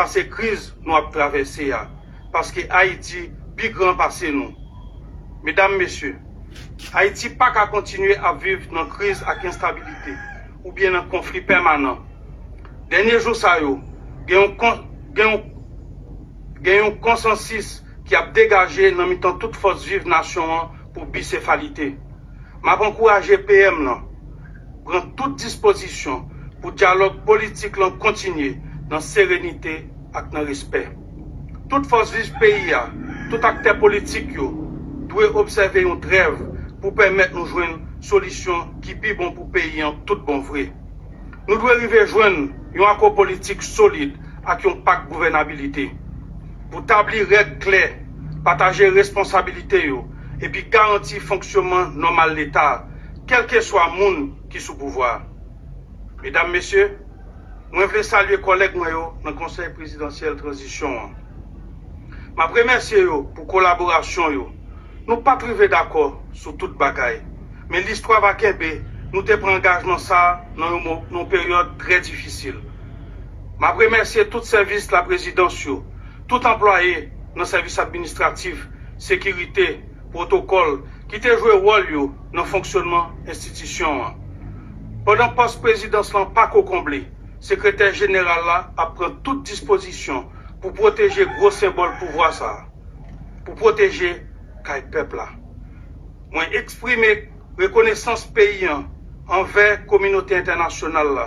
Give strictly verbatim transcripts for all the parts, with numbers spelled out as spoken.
pase kriz nou ap travèse a, paske Ayiti pi gran pase nou. Medam, mesye, Ayiti pa ka kontinye ap viv nan kriz ak enstabilite oubyen nan konfli pèmanan. Dènye jou sa yo, gen yon, gen yon, gen yon konsansis ki ap degaje nan mitan tout fòs viv nasyon an pou bisefalite. M ap ankouraje P M lan pran tout dispozisyon pou dyalòg politik lan kontinye nan serenite ak nan respè. Tout fòs viv peyi a, tout aktè politik yo dwe obsève yon trèv pou pèmèt nou jwenn solisyon ki pi bon pou peyi an tout bon vre. Nou dwe rive jwenn yon akò politik solid ak yon pak gouvènabilite pou tabli règ klè, pataje responsabilite yo, epi garanti fonksyonman nòmal Leta, kèlkeswa moun ki sou pouvwa a. Medam, mesye, mwen vle salye kòlèg mwen yo nan Konsèy Prezidansyèl Tranzisyon an. M ap remèsye yo pou kolaborasyon yo. Nou pa t rive dakò sou tout bagay, men listwa va kenbe nou te pran angajman sa a nan yon mo- nan yon peryòd trè difisil. M ap remèsye tout sèvis laprezidans yo, tout anplwaye nan sèvis administratif, sekirite, pwotokòl ki te jwe wòl yo nan fonksyonman enstitisyon an. Pandan pòs prezidans lan pa ko konble, sekretè jeneral la ap pran tout dispozisyon pou pwoteje gwo senbòl pouvwa sa a, pou pwoteje kay pèp la. Mwen eksprime rekonesans peyi an anvè kominote entènasyonal la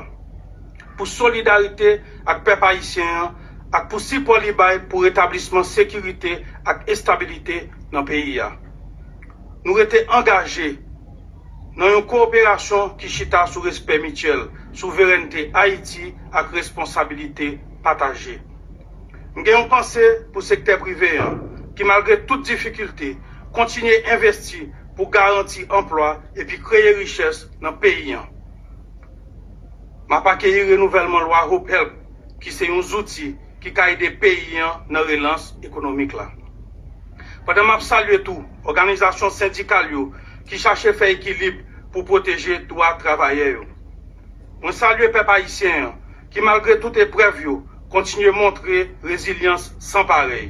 pou solidarite ak pèp ayisyen an ak pou sipò li bay pou retablisman sekirite ak estabilite nan peyi a. Nou rete angaje nan yon kowoperasyon ki chita sou respè mityèl, souverènte Ayiti ak responsabilite pataje. M gen yon panse pou sektè prive an, ki malgre tout difikilte, kontinye envesti pou garanti anplwa epi kreye richès nan peyi an. M ap akeyi renouvèlman lwa HopeHelp, ki se yon zouti ki ka ede peyi an nan relans ekonomik la. Pandan m ap salye tou òganizasyon sendikal yo ki chache fè ekilib pou pwoteje dwa travayè yo. Mwen salye pèp ayisyen an, ki malgre tout eprèv yo, kontinye montre rezilyans san parèy.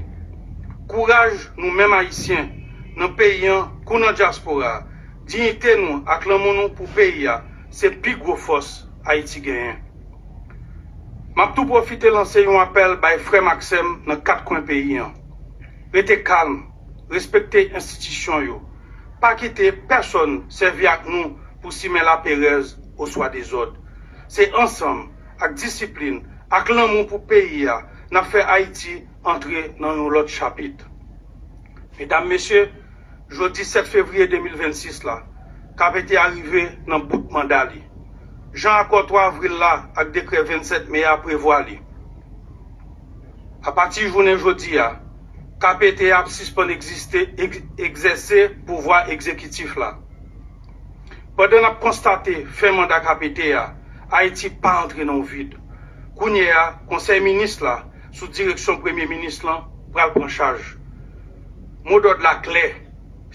Kouraj nou menm Ayisyen, nan peyi an kou nan dyaspora a, diyite nou ak lanmou nou pou peyi a, se pi gwo fòs Ayiti genyen. M ap tou pwofite lanse yon apèl bay frè m ak sè m nan kat kwen peyi an. Rete kalm, respekte enstitisyon yo. Pa kite pèsonn sèvi ak nou pou simen laperèz oswa dezòd. Se ansanm, ak disiplin, ak lanmou pou peyi a, n ap fè Ayiti antre nan yon lòt chapit. Medam, mesye, jodi sèt fevriye de mil vennsis la, K P T A rive nan bout manda li, jan akò twa avril la ak dekrè vennsèt me a prevwa li. Apati jounen jodi a, K P T A ap sispann egziste, eg- egzèse pouvwa egzekitif la. Pandan n ap konstate fen manda K P T A, Ayiti pa antre nan yon vid. Kounye a, Konsèy Minis la, sou direksyon Premye Minis lan, pral pran chaj. Modòd la klè: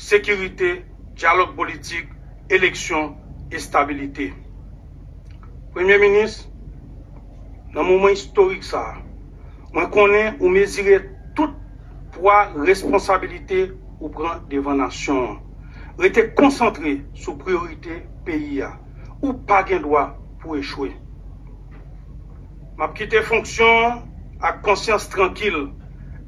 sekirite, dyalòg politik, eleksyon, estabilite. Premye Minis, nan moman istorik sa a, mwen konnen ou mezire tout pwa responsabilite ou pran devan nasyon an. Rete konsantre sou priyorite peyi a. Ou pa gen dwa pou echwe. M ap kite fonksyon an ak konsyans trankil,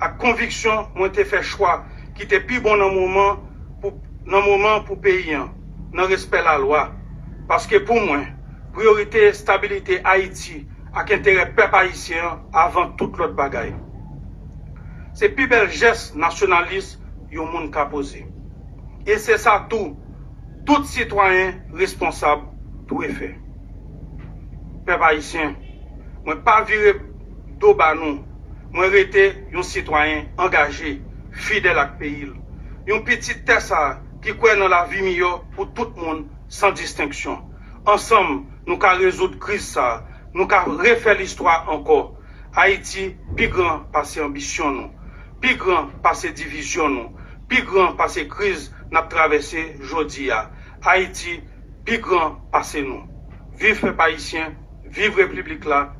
ak konviksyon mwen te fè chwa ki te pi bon nan moman pou, nan moman pou peyi an, nan respè lalwa. Paske pou mwen, priyorite estabilite Ayiti ak enterè pèp ayisyen an avan tout lòt bagay. Se pi bèl jès nasyonalis yon moun ka poze. E se sa tou, tout sitwayen responsab dwe fè. Pèp ayisyen, mwen pa vire do ba nou. Mwen rete yon sitwayen angaje, fidèl ak peyi l. Yon pitit tè sa a ki kwè nan lavi miyò pou tout moun, san distenksyon. Ansanm, nou ka rezoud kriz sa a. Nou ka refè listwa ankò. Ayiti pi gran pase anbisyon nou, pi gran pase divizyon nou, pi gran pase kriz n ap travèse jodi a. Ayiti pi gran pase nou. Viv pèp ayisyen, viv repiblik la,